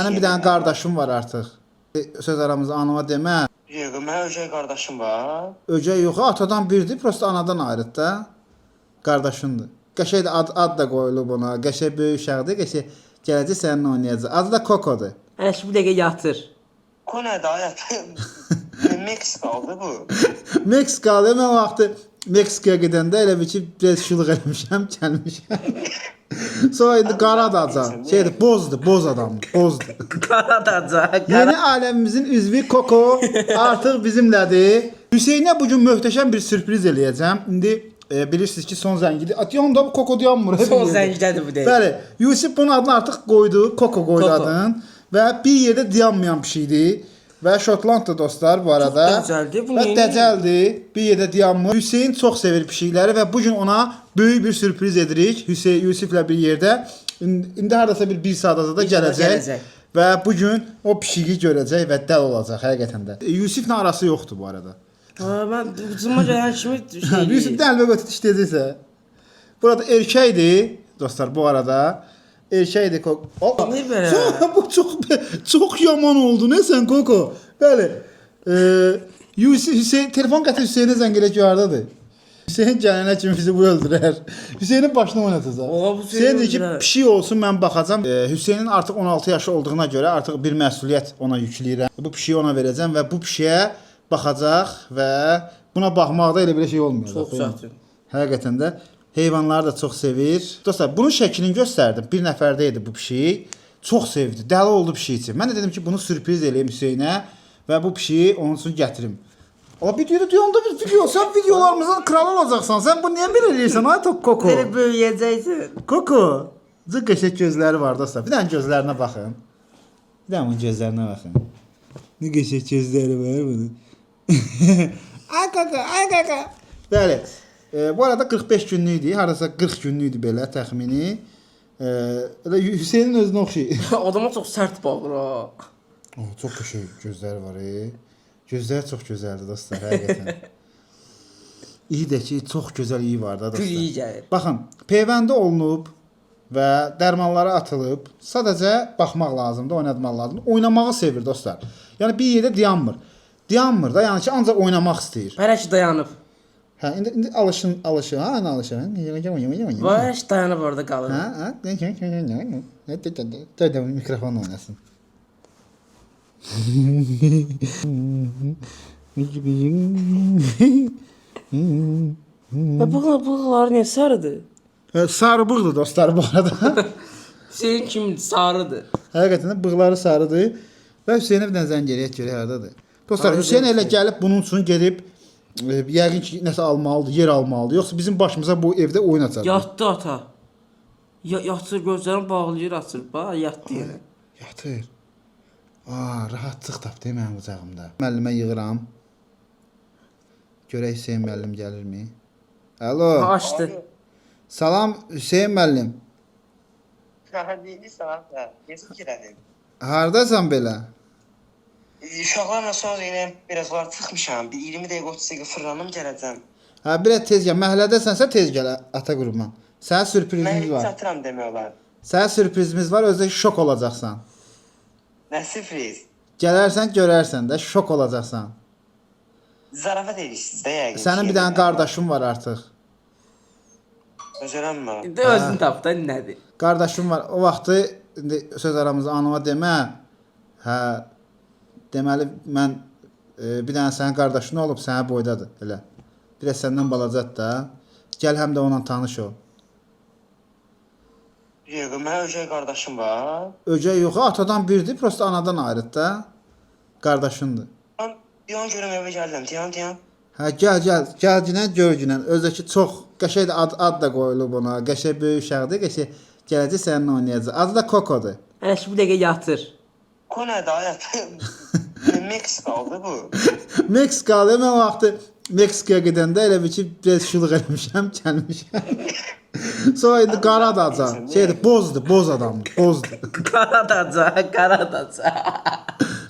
Mənim bir dənə qardaşım var artıq. Söz aramızda anama demə. Yox, mənim ögey qardaşım var. Ögey yox, atadan birdir, prosta anadan ayrıdır da. Qardaşındır. Qəşəng də ad da qoyulub ona. Qəşəng böyük uşaqdır, qəşəng gələcək səninlə oynayacaq. Adı da Kokodur. Hələ ki bu dəqiqə yatır. Ko nədir ay? Meksikalıdır bu. Meksikalı mən o vaxtı Meksikaya gedəndə elə bil ki, biraz şılıq eləmişəm, gəlmişəm. Sonra indi qara daca, şeydir, bozdur, boz adamdır, bozdur. Qaradaca. Yeni aləmimizin üzvü Koko artıq bizimlədir. Hüseynə bu gün möhtəşəm bir sürpriz eləyəcəm. İndi bilirsiniz ki, son zəngidir. Atıyorum da bu Koko dayanmır. Son zəngdədir bu dəqiqə. Bəli, Yusif bunun adını artıq qoydu, Koko qoydu Koko. adını və bir yerdə dayanmayan pişikdir. Və Şotlanddır dostlar bu arada. Dəcəldir, bu Və neynir? dəcəldir. Bir yerdə dayanmır. Hüseyn çox sevir pişikləri və bu gün ona böyük bir sürpriz edirik. Hüseyn Yusiflə bir yerdə. İndi hardasa bir saat azada Bir saata gələcək. gələcək. Və bu gün o pişiyi görəcək və dəl olacaq həqiqətən də. Yusiflə arası yoxdur bu arada. Ha, mən cıma gələn kimi şey Yusif də əlbə götür dişləyəcəksə. Burada erkəkdir dostlar bu arada. Erkəkdir Koko. Niyə belə? Bu çox çox yaman oldu. Nə sən Koko? Bəli. Yusif Hüseyn telefon gətir Hüseynə zəng elə ki, hardadır? Hüseyn gələnə kimi bizi bu öldürər. Hüseynin başını oynatacaq. Oha, bu Hüseyni Hüseyn deyir ki, öldürər. pişik olsun mən baxacam. Hüseynin artıq 16 yaşı olduğuna görə artıq bir məsuliyyət ona yükləyirəm. Bu pişiyi ona verəcəm və bu pişiyə baxacaq və buna baxmaqda elə belə şey olmayacaq. Çox çətin. Həqiqətən də heyvanları da çox sevir. Dostlar, bunun şəklini göstərdim. Bir nəfərdə idi bu pişik. Çox sevdi. Dəli oldu pişik üçün. Mən də dedim ki, bunu sürpriz eləyim Hüseynə və bu pişiyi onun üçün gətirim. Ala bir deyir, deyir, onda biz video, sən videolarımızın kralı olacaqsan. Sən bunu niyə belə eləyirsən ay Koko? Belə böyüyəcəksən. Koko. Çox qəşəng gözləri var dostlar. Bir dənə gözlərinə baxın. Bir dənə bunun gözlərinə baxın. Nə qəşəng gözləri var bunun. Ay Koko, ay Koko. Bəli. Bu arada 45 günlük idi. Hardasa 40 günlük idi belə təxmini. Elə Hüseynin özünə oxşayır. Adama çox sərt baxır ha. Oh, çox qəşəng gözləri var. Gözləri çox gözəldir dostlar, həqiqətən. İyi də ki, çox gözəl iyi var da dostlar. Gül iyi gəlir. Baxın, peyvəndi olunub və dərmanları atılıb. Sadəcə baxmaq lazımdır, oynatmaq lazımdır. Oynamağı sevir dostlar. Yəni bir yerdə dayanmır. Dayanmır da, yəni ki, ancaq oynamaq istəyir. Hələ ki dayanıb. Hə, indi alışın, alışın, ha, alışın. Var hələ ki dayanıb orada qalır. Hə, hə. Dur, mikrofon oynasın. Və bığları niyə sarıdır? Sarı bığdır dostlar bu arada. Hüseyn kimi sarıdır. Həqiqətən də bığları sarıdır. Və Hüseynə bir dənə zəng eləyək görək hardadır. Dostlar, Harada Hüseyn elə Hüseyn? gəlib bunun üçün gedib yəqin ki, nəsə almalıdır, yer almalıdır. Yoxsa bizim başımıza bu evdə oyun açar. Yatdı ata. Ya, yatır gözlərini bağlayır açır. Bax yatdı yenə. Yatır. Aa, rahatlıq tapdı mənim qucağımda. Müəllimə yığıram. Görək Hüseyn müəllim gəlirmi? Alo. Ha, açdı. Salam Hüseyn müəllim. Neyini ata? Necə girəlim? Hardasan belə? Uşaqlarla sonra yenə biraz var çıxmışam. Bir 20 dəqiqə 30 dəqiqə fırlanım gələcəm. Hə, biraz tez gəl. Məhəllədəsənsə tez gəl ata qurban. Sənə Mən sürprizimiz var. çatıram demək olar. Sənə sürprizimiz var, özü də şok olacaqsan. Nə sürpriz? Gələrsən, görərsən də şok olacaqsan. Zarafat edirsiniz də yəqin. Sənin bir dənə qardaşın var artıq. Bacaranma. İndi özünü tap da nədir? Qardaşım var. O vaxtı indi söz aramızda anama demə. Hə, deməli mən bir dənə sənin qardaşın olub, sənə boydadır elə. Biraz səndən balacadır da. Gəl həm də onunla tanış ol. Yox, mənim ögey qardaşım var. Ögey yox, atadan birdir, prosta anadan ayrıdır da. Qardaşındır. Diyan görüm evə gəldim. Diyan, diyan. Hə, gəl, gəl, gəl ginən, gör ginən. Özdəki çox qəşəng də ad da qoyulub ona. Qəşəng böyük uşaqdır, qəşəng gələcək səninlə oynayacaq. Adı da Kokodur. Hələ ki bu dəqiqə yatır. Ko nədir ay ata? Meksikalıdır bu. Meksikalı mən o vaxtı Meksikaya gedəndə elə bil ki, biraz şılıq eləmişəm, gəlmişəm. Sonra indi qara daca, şeydir, bozdur, boz adamdır, bozdur. Qaradaca, qaradaca.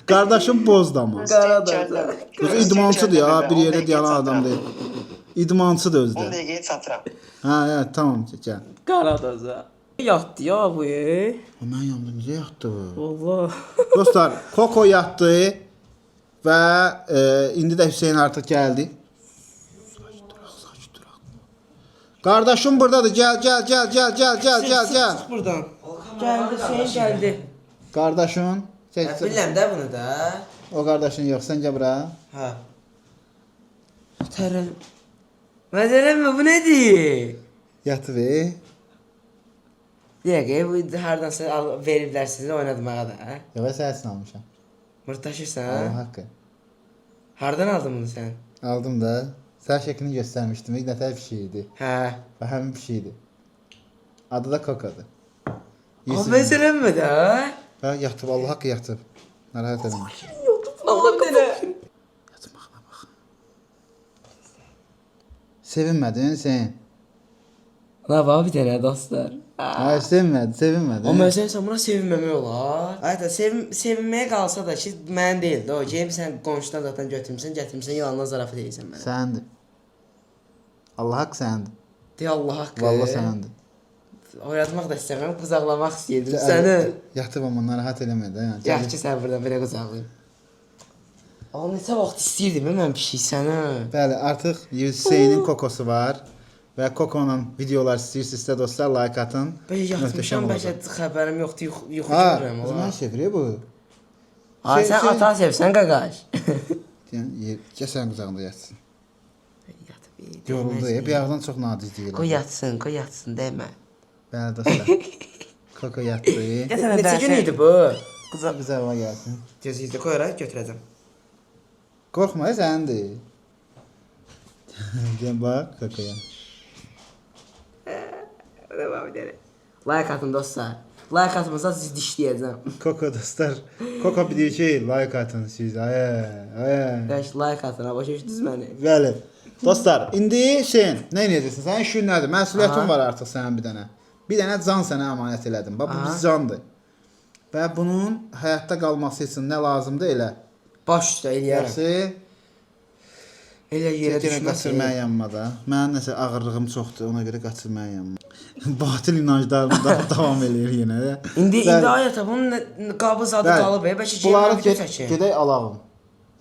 Qardaşım bozdur amma. Qaradaca. Özü idmançıdır ya, bir yerdə dayanan adam deyil. İdmançıdır özü 10 də. dəqiqəyə çatıram. Hə, hə, tamam, gəl. Qaradaca. Yatdı ya bu. Mən yanımda necə yatdı bu? Vallahi. Dostlar, Koko yatdı və indi də Hüseyn artıq gəldi. Sakit duraq, sakit duraq. Qardaşım burdadır. Gəl, gəl, gəl, gəl, gəl, gəl, gəl, gəl. Çıx buradan. Gəldi, Hüseyn gəldi. Qardaşın, Ya, çək, bilirəm də bunu da. o qardaşın yox, sən gəl bura. Hə. Tərəl. Məzələnmə, bu nədir? Yatıb. E. Bir dəqiqə, bu hardansa veriblər sizi oynatmağa da, hə? Yox, sən üçün almışam. Mırtaşırsan, Allah hə? haqqı. Hardan aldın bunu sən? Aldım da. Sən şəklini göstərmişdim. Bir nətər pişik idi. Hə. Və həmin pişik idi. Adı da Kokodur. Abi məzələnmə də, hə? Və yatıb, Allah haqqı yatıb. Narahat eləmə. Allah belə. Yatmağına bax. Sevinmədin sen? La bax bir dənə dostlar. Hayır, sevinmədi, sevinmədi. Amma sən buna sevinməmək olar. Ayda sevinməyə qalsa da ki, mənim deyil də o. Cem sən qonşudan zaten götürmüsən, gətirmisən, yalandan zarafat edirsən mənə. Səndir. Allah haqqı səndir. De Allah haqqı. Vallah səndir. Oynatmaq da istəmirəm, qucaqlamaq istəyirdim səni. Yatıb amma narahat eləmə də. Yəni. Yaxşı ki, sən buradan belə qucaqlayım. Aa, neçə vaxt istəyirdim mən pişik səni. Bəli, artıq Hüseynin kokosu var. Və Koko'nun videolar istəyirsinizsə dostlar like atın. Bəlkə Möhtəşəm yatmışam, bəlkə olacaq. xəbərim yoxdur, yuxu Ha, görürəm. o zaman sevir bu. Ha, sən ata sevsən qaqaş. Yəni yer, gəl sənin qucağında yatsın. Yatıb. Yoruldu, bir ayaqdan çox nadir deyil. Qoy yatsın, qoy yatsın demə. Bəli dostlar. Koko yatdı. Neçə gün idi bu? Qucaq qucağıma gəlsin. Gözü qoy ora götürəcəm. Qorxma, səndir. Gəl bax Kokoya. Devam edelim. Like atın dostlar. Like atmasanız sizi dişləyəcəm. Koko dostlar. Koko bilir ki, like atın siz. Ayə, ayə. Qaş like atın, ha, başa düşdünüz məni? Bəli. Dostlar, indi Hüseyn, nə edəcəksən? Sənin işin nədir? Məsuliyyətin var artıq sənin bir dənə. Bir dənə can sənə əmanət elədim. Bax bu bir candır. Və bunun həyatda qalması üçün nə lazımdır elə. Baş üstə eləyərəm. Yaxşı. Elə yerə Yenə düşməz. qaçır mənim yanıma da. Mənim nəsə ağırlığım çoxdur, ona görə qaçır mənim yanıma. Batil inanclarım da davam eləyir yenə də. İndi Bəli. indi ayət bunun qabı zadı Bəli. qalıb, bəlkə Bunları video çəkin. gedək alalım.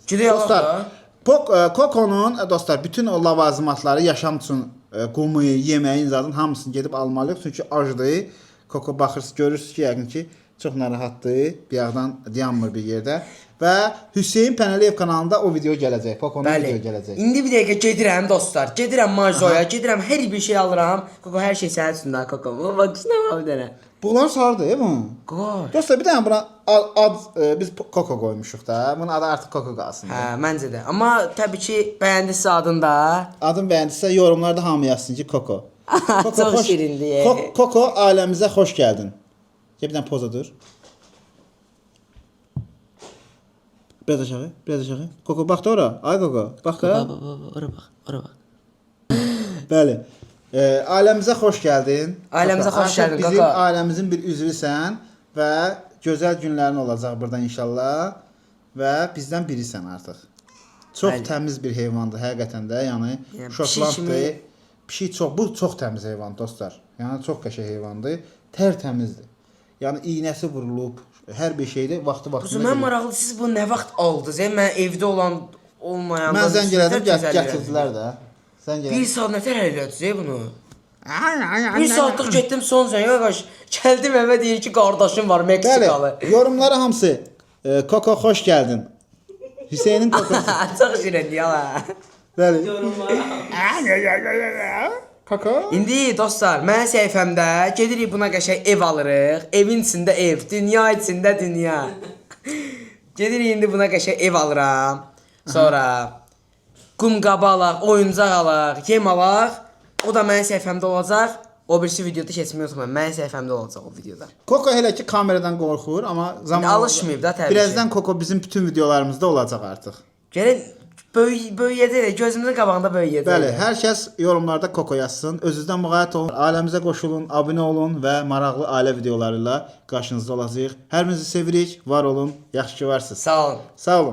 Gedək alaq Dostlar, da. Kokonun dostlar bütün o lavazımatları yaşam üçün qumu, yeməyin zadın hamısını gedib almalıyıq. Çünki acdır. Koko baxırsınız, görürsüz ki, yəqin ki çox narahatdır. Bir yandan dayanmır bir yerdə. Və Hüseyn Pənəliyev kanalında o video gələcək. Kokonun Bəli. video gələcək. İndi bir dəqiqə gedirəm dostlar. Gedirəm Marzoya, gedirəm hər bir şey alıram. Koko hər şey sənin üçün də Koko. Bax nə var bir dənə. Bunlar sardı bu. Qoy. Dostlar bir dənə buna ad biz Koko qoymuşuq da. Bunun adı artıq Koko qalsın. Hə, məncə də. Amma təbii ki, bəyəndinizsə adını da. Adın bəyəndisə yorumlarda hamı yazsın ki Koko. Çox şirindir. Koko ailəmizə xoş gəldin. Gəl bir dənə poza dur. Biraz aşağı, biraz aşağı. Koko bax da ora. Ay Koko, bax da. Bax, bax, ora bax, ora bax. Bəli. Ailəmizə xoş gəldin. Ailəmizə Koko, xoş artıq gəldin, Bizim Koko. ailəmizin bir üzvüsən və gözəl günlərin olacaq burada inşallah və bizdən birisən artıq. Çox Bəli. təmiz bir heyvandır həqiqətən də. Yəni Yəni, pişik Şotlanddır. kimi- Pişik çox bu çox təmiz heyvan dostlar. Yəni çox qəşəng heyvandır. Tərtəmizdir. Yəni iynəsi vurulub, hər bir şeydə vaxtı Quzu, vaxtında. mən gedir. maraqlı siz bunu nə vaxt aldınız? Yəni mən evdə olan olmayanda Mən zəng elədim, gözəl gətirdilər də. Zəng Bir elədim. saat nətər elədiniz bunu? Bir saatlıq getdim son zəng qardaş. Gəldim evə deyir ki, qardaşım var Meksikalı. Bəli, yorumlara hamısı Koko xoş gəldin. Hüseynin Kokosu. Çox şirindir yala. Bəli. Koko. İndi dostlar, mənim səhifəmdə gedirik buna qəşəng ev alırıq. Evin içində ev, dünya içində dünya. Gedirik indi buna qəşəng ev alıram. Sonra qum qabı alaq, oyuncaq alaq, yem alaq. O da mənim səhifəmdə olacaq. O birisi videoda keçməyi unutmayın. Mənim səhifəmdə olacaq o videoda. Koko hələ ki kameradan qorxur, amma zaman Alışmayıb da təbii ki. Birazdan Koko bizim bütün videolarımızda olacaq artıq. Gəlin böyüyəcək, gözümüzün qabağında böyüyəcək. Bəli, hər kəs yorumlarda Koko yazsın. Özünüzdən müğayət olun, ailəmizə qoşulun, abunə olun və maraqlı ailə videoları ilə qarşınızda olacağıq. Hər birinizi sevirik, var olun, yaxşı ki varsınız. Sağ olun. Sağ olun.